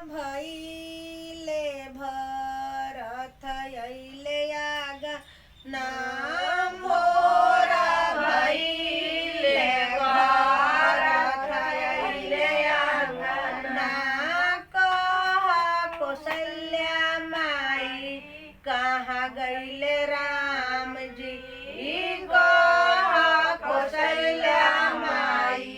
भइले भरत अइले आगा नाम भोर भइले भरत अइले आंगना। कह कौशल्या माई कहाँ गइले राम जी, कह कौशल्या माई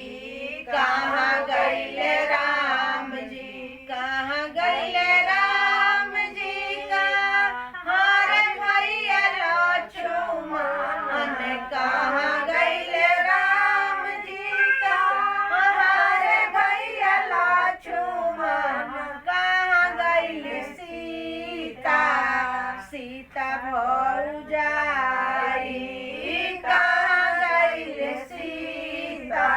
कहाँ गइले राम जी, कहाँ गइले राम जी, कहाँ रे भैया लक्ष्मण, कहाँ गइले राम जी, कहाँ रे भैया लक्ष्मण, कहाँ गइले सीता, सीता भौजाई, कहाँ गइले सीता,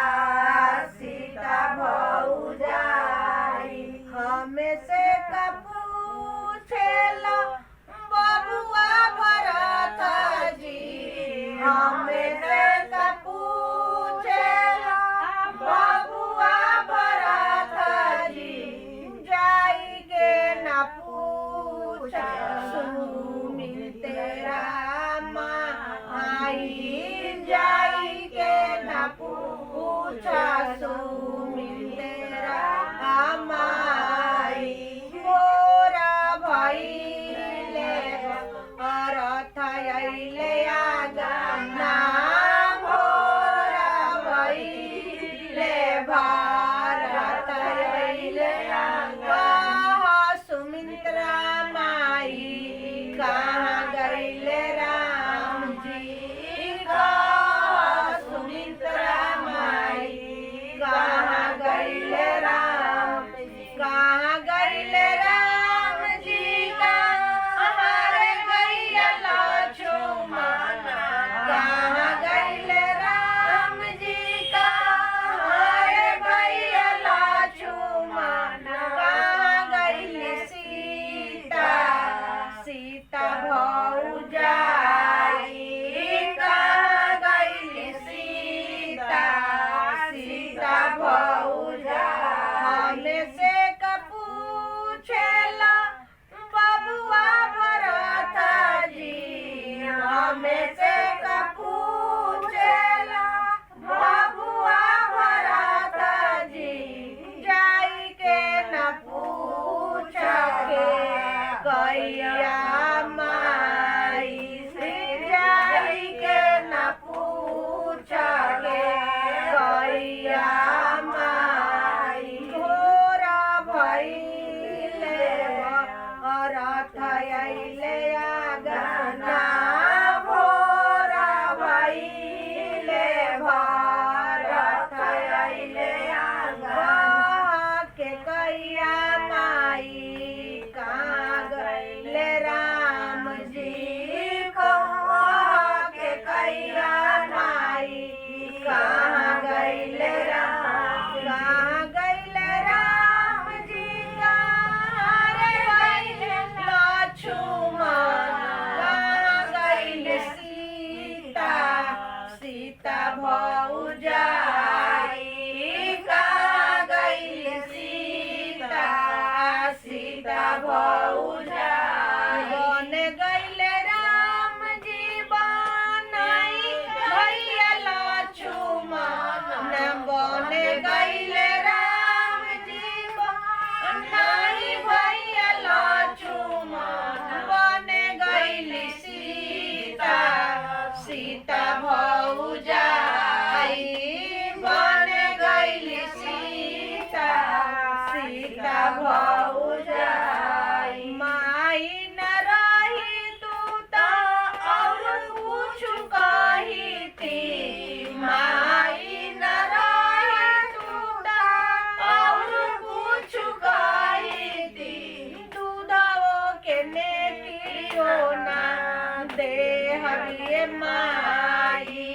सीता भौजाई। हमें से पूछेला बबुआ भरत जी, हमें से पूछेला बबुआ भरत जी, जाई के न पूछ सुमित्रा माई, जाई के न पूछ सुमित्रा माई। भोर भइले भरत अइले आंगना, भोर भइले भरत अइले आंगना। सुमित्रा माई कहाँ गइले राम जी, कह सुमित्रा माई कहाँ गइले राम जी, कहाँ गइले राम जी, कहाँ रे गइया लक्ष्मण, कहाँ गइले राम जी, कहाँ रे भैया लक्ष्मण, कहाँ गइले सीता, सीता भौजाई, कहाँ गइले सीता, सीता भौजाई। हमें से पूछेला बबुआ भरत जी, हमें से पूछेला बबुआ भरत जी, जाई के न पूछ के कैया माई, जाई के न पूछ के कैया माई। घोर भइले भरत अइले आंगना, भोर भइले भरत अइले आंगना। के कैया माई कहाँ गइले राम जी, कह के कैया माई कहाँ गइले राम, कहाँ गइले राम जी, कहाँ रे गइले लक्ष्मण, कहाँ गइले सीता, सीता भौजाई, कहाँ गइले सीता, सीता भौजाई। बन गइले राम जी बनाई भैया लक्ष्मण, बन गइले राम जी बनाई भैया लक्ष्मण, बन गइली सीता, सीता भौजाई, बन गइली सीता, सीता भौजाई। माई न रही तू त और कुछ कहिती, माई न रही तू त और कुछ कहिती, दूधवो के नेकियो ना दे हरिये माई,